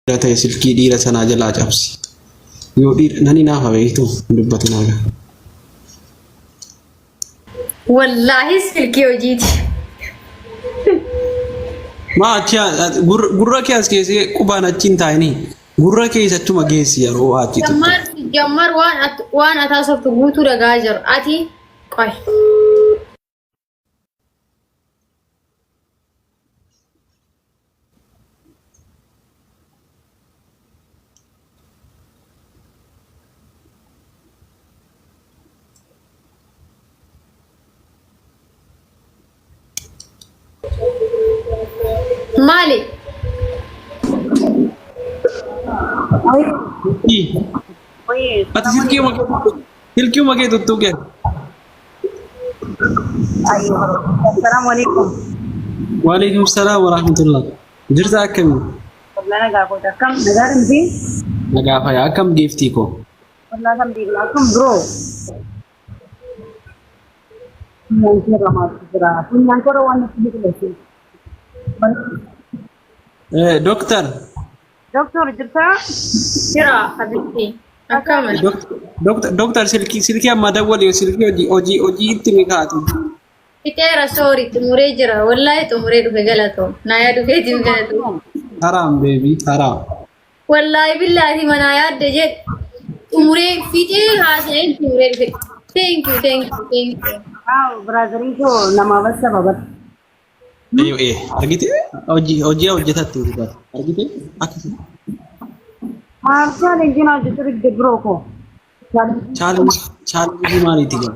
Dhiira ta'e silkii dhiira sanaa jalaa cabsi. Yoo dhiira nan hinaafa beektu hin dubbatinaa gaa. Wallaahi silkii hojiiti. Maa achi gurra kee as keessee qubaan achi hin taa'inii. Gurra kee achuma geessi yeroo achi turte. Jammar jammar waan at waan ataa softu guutuu dhagaa jiru. Ati qoy. Maali? Ati silkii kee tuttuqe. Assalamu alaikum. Waalaikum salaam wa rahmatullah. Jirta akkamii? Wallah nagaa koota akkam nagaa miti? Nagaa fayyaa akkam geeftii koo? Wallah alhamdulillah akkam bro. Funyaan keerra maaltu jira? Funyaan keerra waan natti biqileessu. Doktar. Doktor jirtaa? Jira habibti. Akkam? Doktar silkii amma dawwali silkii hojii hojii hojii itti ni kaatu. Fixeera sorry xumuree jira. Wallaahi xumuree dhufe galatoom. Naa yaadu keetiif galatoom. Haraam beebii haraam. Wallaahi billaahi manaa yaadde jedhe. Xumuree fixee haasa'een xumuree dhufe. Thank you, thank you, thank you. Waaw brother koo namaa bassa babat. Ee argite hojii hojii hojjetatti dubbata argite akkasi. Maal challenge naa hojjechuu didde bro koo. Challenge challenge maaliiti gaa?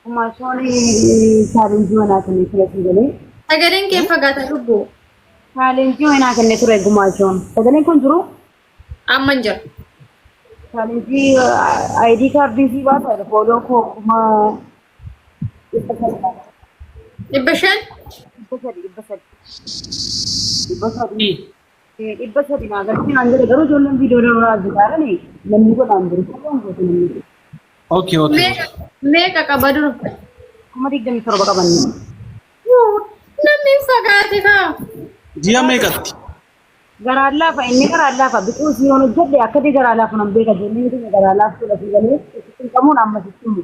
Kumaashoon challenge wanaa kennee ture si galee. Sagaleen kee fagaata lubbuu. Challenge wanaa kennee ture gumaashoon. Sagaleen kun jiru Amma hin jiru. Challenge ID card si baasa follow koo 300. 500? 300 300. 300. 300 naa galchee naan jedhe garuu ijoolleen viidiyoo irraa hojjetaa namni godhaan jiru. Fooloon goote namni. Okay. Meeqa meeqa qaba dura? 27,000 qabanne. Namni hin fagaate kaa. Ji'a meeqatti? Garaan laafa inni garaan laafa biqiluu si yoon hojjedhe akkati garaa laafu nan beeka ijoolleen keenya garaa laaftuudha si galee itti qamuun amma sitti himu.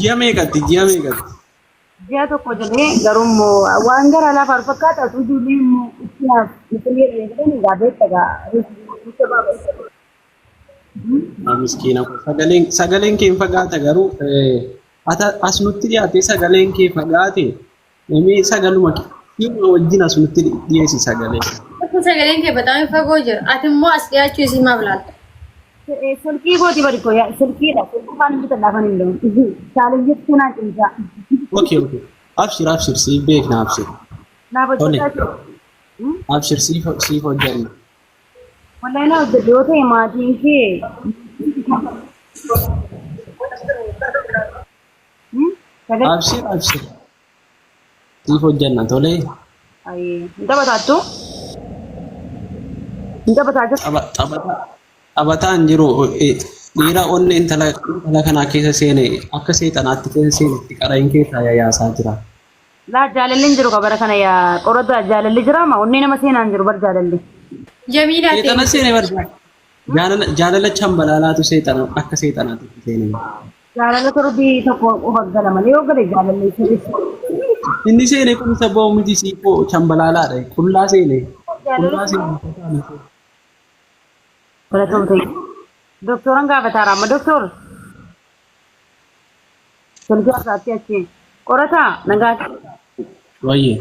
Ji'a meeqatti? Ji'a meeqatti? Ji'a tokko jedhee garuu immoo waan garaa laafaa fakkaata utuu ijoolleen immoo itti naaf itti jedhanii jedhanii egaa beekta egaa. Miskiina koo sagaleen sagaleen kee hin fagaata garuu ata as nutti dhiyaatee sagaleen kee fagaate mee sagaluma kee wajjin as nutti dhiyeessi sagalee. Akka sagaleen kee bataam fagoo jira. Ati immoo as dhiyaachuu isii maaf laalta? Silkii kooti bari koo silkiidha. Silkii waan bitadha afaan hin danda'u. Challenge kanaa cimsaa. Okay. Abshir abshir siif beekna abshir. Naaf Tole. hojjetaa jiru. Abshir siif hojjenna. Wallahi na hojjedhu yoo ta'e maatiin kee sagalee Abshir abshir siif hojjenna tolee. Hin taphataattu? Hin taphataa jirtu? Taphataa hin jiru dhiira onnee intala intala kanaa keessa seene akka seexanaatti keessa seene itti qarayin keessaa yayyaasaa jira. Laa jaalalli hin jiru ka bara kana yaa qorata jaalalli jira ma onnee nama seenaan jiru bar jaalalli. Jamiilaa Seexana thank you. seene bar jaalala jaalala chambalaalaatu seexana akka seexanaatti itti seene. Jaalala torbii tokko qofa gala malee yoo gale jaalalli sirriitti. Inni seene kun isa ba'u miti siifoo chambalaalaadha. Qullaa seene. Qullaa seene. Galatoomte. Doktoran gaafataara amma doktor. Silkii harkaatti achi. Qorataa nagaa. Wayyee.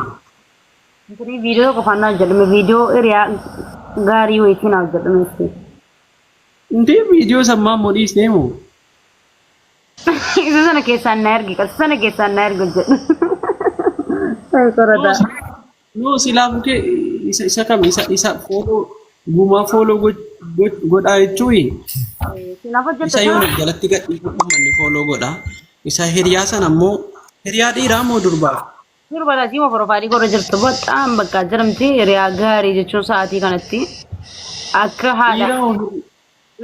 Intinii viidiyoo tokko faannaa hojjedhume viidiyoo hiriyaa gaarii wayitii naa hojjedhume itti. Intee viidiyoo sammaa immoo dhiisnee moo? Isa sana keessaan na ergi isa sana keessaan na ergi hojjedhu. Qorataa. No silaa bukee isa isa kam isa isa follow gumaa follow godhaa jechuun Sinaaf hojjette isa yoo jalatti gadhiisu uummanni follow godha. Isa hiriyaa sana immoo hiriyaa dhiiraa moo durbaa? Durba latii profile godha jirtu baxaam bakka jiramti hiriyaa gaarii jechuun sa'aatii kanatti akka haadha Dhiiraa moo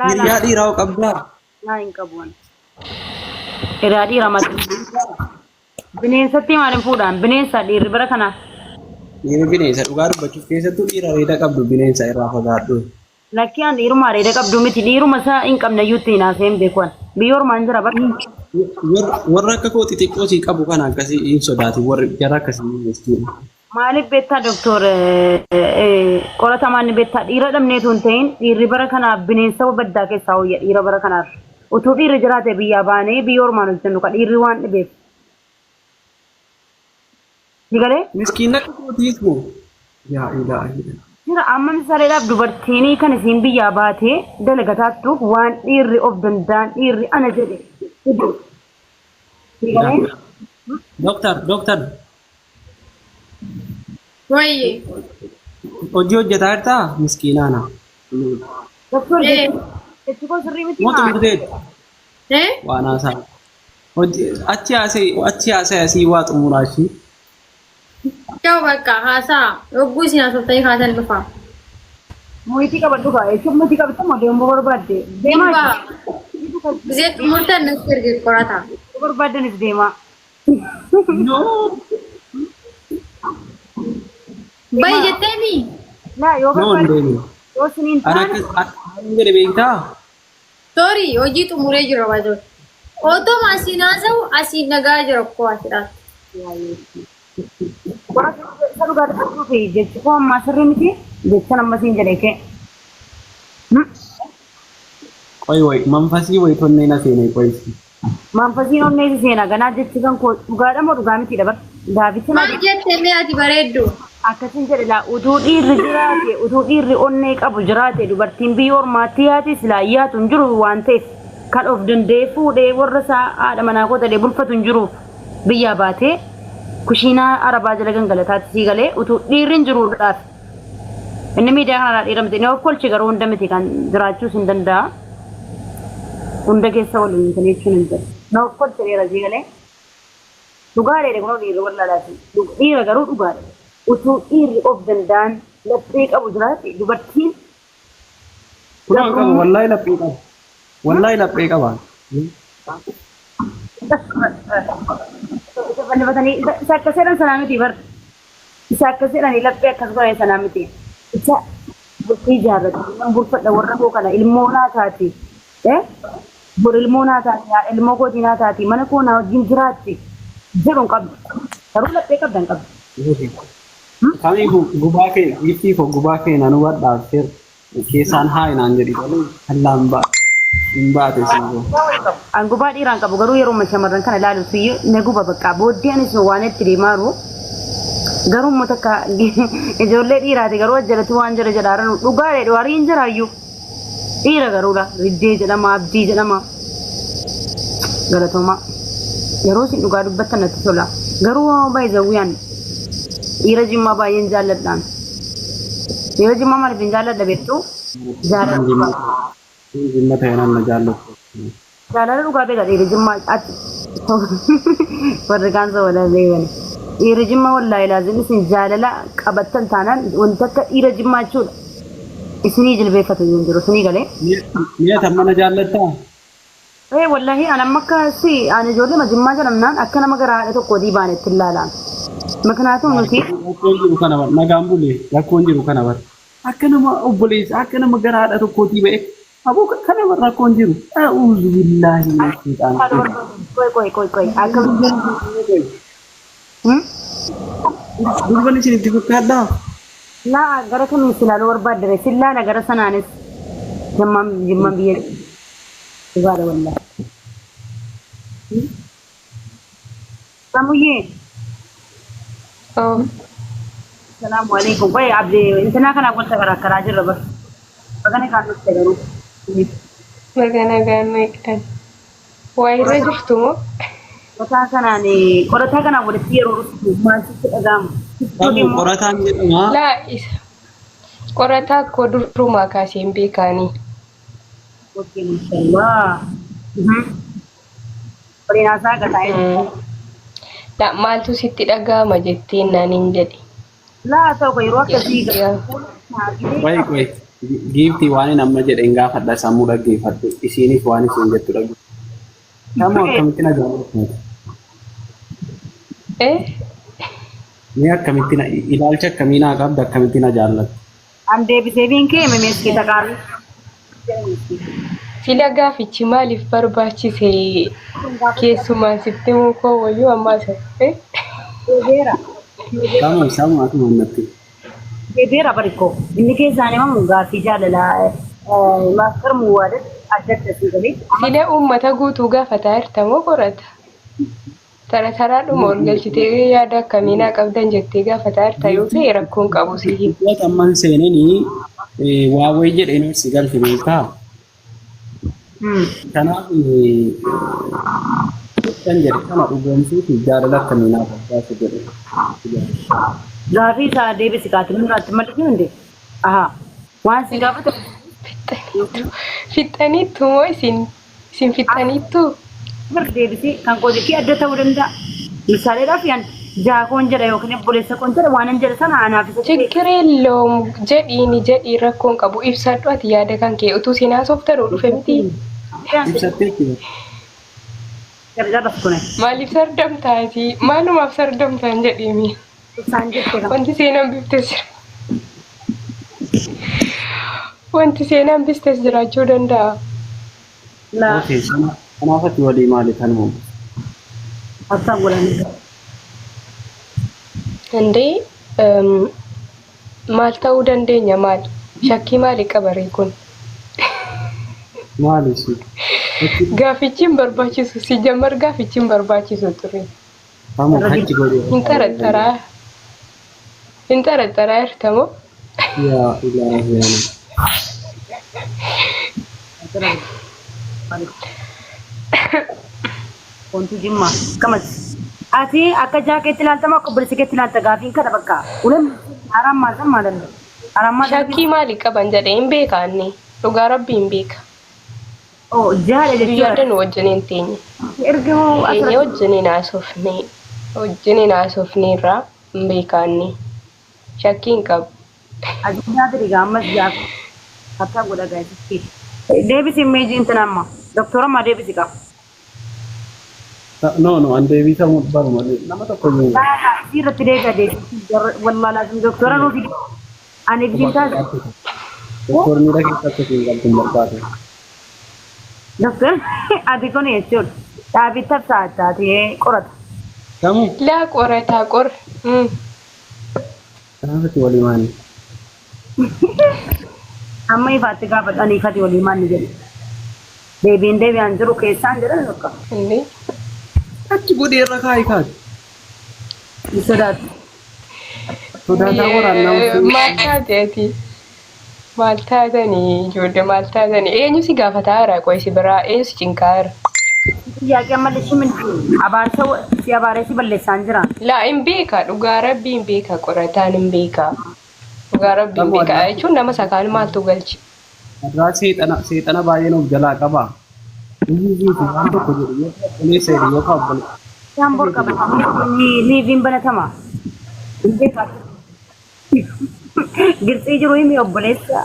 hiriyaa dhiiraa hoo qabdaa? Laa hin qabu ani. Hiriyaa dhiiraa mati. Bineensatti maaliin fuudhaan? Bineensa dhiirri bara kana. Dhiirri bineensa dhugaa dubbachuuf keessattuu dhiira areeda qabdu bineensa irraa fagaadhu. Lakkii an dhiiruma areeda qabdu miti dhiiruma isaa hin qabne iyyuu ittiin haasa'ee hin beeku an. Biyya ormaan jira bakka. Warra akka koo xixiqqoo sii qabu kana akkasii hin sodaatin warri jara akkasii jechuudha. Maaliif beektaa doktor qoratamaan ni beektaa dhiira dhabneetu hin ta'in dhiirri bara kanaaf bineensa baddaa keessaa wayya dhiira bara kanaaf. Utuu dhiirri jiraate biyyaa baanee biyya ormaan hojjennu ka dhiirri waan dhibeef. Ni galee? Miskiin akka kootiis moo? Yaa ilaahi. Jira amma misaaleedhaaf dubartiin kan isiin biyyaa baatee dalagataattuuf waan dhiirri of danda'an dhiirri ana jedhe fidu. Ni galee? Doktar, doktar, Wayye. Hojii hojjetaa jirtaa? Miskiinaana. Doktor Eh. jechi koo sirrii miti Moo maa? xumurteetti? Eh? Waan haasaa. Hojii achi haasee achi haasee asii waa xumuraa ishii. Ta'u bakka haasaa yogguu isin haasoftanii kaasan dhufa. Muyitii qabadhu kaa jechuun muyitii qabdu moo deemuu barbaadde? Deemaa Dhibbaa. Gisee xumurtan natti erge qorata. barbaaddanis deemaa. No. Bayi jetteemi. Laa yoo No hin barbaadde deemu. yoo isiniin Ani taane akka akka jedhe beektaa? Sorry, hojii xumuree jira baay'ee. Otoo asiin haasa'u asiin dhagaa jira koo asirratti. Isa dhugaa dubbachuu fi jechi koo ammaa sirrii miti jechan amma siin jedhe kee. Qoy way manfasii way tonnee na seene qoy. Manfasiin onnee si seena ganaa jechi kan koo dhugaadha moo dhugaa mitiidha bar gaaficha Maal jette mee ati bareeddu? Akkasin jedhe laa utuu dhiirri jiraate utuu dhiirri onnee qabu jiraate dubartiin biyya ormaatti yaate silaa yaatu hin jiru waan ta'eef kan of danda'ee fuudhee warra isaa haadha manaa koo ta'ee bulfatu hin jiru biyyaa baatee kushiinaa arabaa jala gangalataatti sii galee utuu dhiirri hin jiruudhaaf inni miidiyaa kanarraa dhiira miti inni of kolche garuu hunda miti kan jiraachuus hin danda'a hunda keessa waliin kan jechuun hin jiru na of kolche dhiira sii galee. Dhugaadha kunoo dhiirri wallaalaati. Dhiira garuu dhugaadha. Utuu dhiirri of danda'an laphee qabu jiraate dubartiin Kunoo qabu wallaahi laphee qaba. Wallaahi laphee qaba. Fannifatanii isa akkas jedhan sanaa miti bar. Isa akkas jedhanii laphee akkas godhan sanaa miti. Isa bultii ijaarrate nan bulfadha warra koo kana ilmoo naa taati. Bor ilmoo naa taati haadha ilmoo kootii naa taati mana koo naa wajjin jiraatti jedhu hin qabdu. Garuu laphee qabda hin qabdu. Kamii gubaa kee giiftii koo gubaa kee nan hubadhaa keessaan haa naan jedhi malee kallaan ba'a. Hin baate siin koo. An gubaa dhiiraan qabu garuu yeroo shamarran kana ilaalu siyyi na guba bakka booddee anis waan itti deemaa jiru garuu immoo takka ijoollee dhiiraati garuu ajjalatu waan jira jedhaa dhugaadha dhugaariin jiraayyuu dhiira garuudha riddee jedhama abdii jedhama galatoomaa yeroo isin dhugaa dubbattan natti tola garuu baay'ee dhiira jimmaa baay'een jaalladhaan dhiira jimmaa maaliif hin jaalladha beektu jaalala Jimma ta'e nan na jaallatu. Jaalala dhugaa beeka dhiirri jimmaa ati warri kaan saba beekani. Dhiirri jimmaa wallaahi laazim isin jaalala qabattan taanaan wanta akka dhiira jimmaa jechuudha. Isinii jilbeeffatu hin jiru isinii galee. Mi'a tan mana jaallattaa? Ee wallaahi an amma akka si ani ijoollee jimmaa jedhamnaan akka nama gara haadha tokkootii baanetti ilaalaan. Miknaatum nuti Rakkoon jiru kana bar nagaan bulee rakkoon jiru kana bar akka nama obboleessa akka nama gara haadha tokkootii ba'e aboo kana bar rakkoon jiru. A'uuzu billaahi mina shayxaani. Qoy qoy qoy qoy akka Durban isin itti fakkaadhaa? Laa gara kamiin si ilaaluu barbaadde si ilaala gara sanaanis jimmaan jimmaan biyya dhugaadha wallaahi. Samuyyee. Oh, Salaamu alaikum. Qoy abdi intinaa kanaa wal karaa jirra bar. Bagana kan nutti garuu. Baga nagaan nu eegdan. Waa irra jirtu moo? Qorataa kanaan qorataa kanaan walitti yeroo dhuftu maal sitti dhaga'ama? Samu qorataan jedhama. Laa isa. Qorataa koo durumaa kaasee hin beekaanii. Okay, mashallah. Waliin haasaa gataa. Laa maaltu sitti dhaga'ama jetteen naan hin jedhe. Laa ta'u yeroo akkasii Yaa. Qoy qoy giiftii waan inni amma jedhe hin gaafadha sammuu dhaggeeffadhu isiinis waan isin jettu dhaggeeffadhu. Sammuu akkamitti na jaallattu? Eh? Mee akkamitti na ilaalcha akkamii naa qabda, akkamitti na jaallatta? An deebisee biin kee memeeskii taqaarri. Sila gaafichi maaliif barbaachise? Keessumaan sitti himuu koo wayyuu ammaa isa. Deebi'eera. Samu samu asuma natti. Deebi'eera barikoo. Inni keessaan himamu gaaffii jaalalaa maaster muwaadat adda adda sii galee. Sila uummata guutuu gaafataa jirta moo qorata? Tara taraadhuma ol galchitee yaada akkamii naa qabdan jettee gaafataa jirta yoo ta'e rakkoon qabu si hima. Wantoota amman seenanii waa wayii jedhee si galche beektaa? Kanaaf kan jedhe kana dhugoomsuuf jaalala akkamii naa qabdaatu jedhe. Gaaffii isaa deebisi kaati muraatti malli hundi. Aha. Waan si gaafatu Fixxaniittu. Fixxaniittu moo isin? Isin fixxaniittu? Bar deebisee kan qoodikii adda ta'uu danda'a. Misaaleedhaaf yan jaakoon jedha yookiin obboleessa koon jedha waan an jedha sana anaaf isa ta'e. ችግር የለውም jedhiini jedhii rakkoon qabu ibsadhu ati yaada kan kee utuu siin haasoftanuu dhufe miti. Ibsattee jira. Gargaarras kune. Maaliif sardamtaati? Maalumaaf sardamtaan jedhiimi. Isaan jette kan. Wanti seenaan biftes jira. Wanti seenaan biftes jiraachuu danda'a. Laa Okay, kanaaf ati walii maali kan uumu? Akkaan godhanii. እንዴ maal ta'uu dandeenya maal? Shakkii maali qaba ree kun? Maali si? Gaafichi hin barbaachisu. Si jammar gaafichi hin barbaachisu ture. Samu achi godhe. Hin xaraxaraa. Hin xaraxaraa jirtamoo? Yaa ilaahi yaa. Wanti jimmaa akkamas. Ati akka jaakeetti ilaaltama akka obboleessa keetti ilaalta gaafiin kana bakka. Uleen haaraan maal maal haaraan maal. Shakkii maali qaban jedhee hin beeka inni. Dhugaa rabbii hin beeka. Oh, jaala Guyyaa jechuudha. adda nu wajjin hin teenye. Erga hoo Teenyee asirratti wajjiniin haasofnee wajjiniin haasofnee irraa hin beeka inni. Shakkii hin qabu. Ajandaa fidi ammas gaafa akka godha gaasitti. Deebisi meejii intina amma. Doktora ammaa deebisi qaba. No, no, an deebii ta'uu baru malee nama tokko iyyuu. Isii irratti deebi'a deebisi. Wallaa laazim doktora nuu fidi. Ani ibsiin taasisa. Doktor miira keessa akka isheen galtu hin barbaadu. Doktor ati kun jechuudha. Dhaabii tabsaataatee qorata. Samu Laa qorataa qor. Kanaaf ati walii maali? Amma ifaatti gaafadhu ani ifati walii maanni jedhu. Deebiin deebi'aan jiru keessaan jedhan bakka. Inni Achi godhee irra kaa'i kaati. Hin sodaatu. Sodaataa waraannaa. Maal taate ati? Maal taatanii ijoollee maal taatanii? Eenyu si gaafataa jira qoy si biraa? Eenyu si cinqaa jira? Xiyyaaqee ammallee shi min abaarsa si abaaree si balleessaan jira. Laa hin beeka dhugaa rabbii hin beeka qorataan hin beeka. Dhugaa rabbii hin beeka jechuun nama sakaan maaltu galchi? Irraa seexana seexana baay'een of jalaa qaba. Inni fi waan tokko jedhu yoo obboleessa jedhu yookaan obboleessa. Isaan bor qabatama. Liiviin banatama. Hin beekaa. Girxii jiru himi obboleessa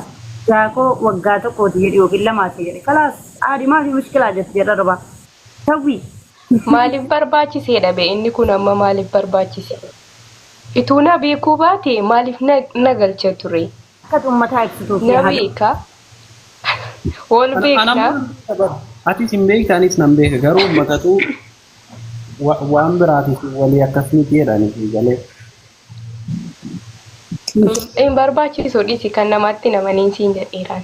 jaakoo waggaa tokkooti jedhi yookiin lamaati jedhi. Kalaas aadi maafi mushkilaa jetti jedha roba. Tawwi. Maaliif barbaachisee dhabe inni kun amma maaliif barbaachise? Ituu na beekuu baate maaliif na galcha ture? Akka uummataa ibsituuf. Na beeka. Wal beekna. Atis hin beekta anis nan beeka garuu uummatatu waan biraatiif walii akkas miti jedhanii galee. Hin barbaachisu dhiisi kan namaatti namaniin siin jedheeraan.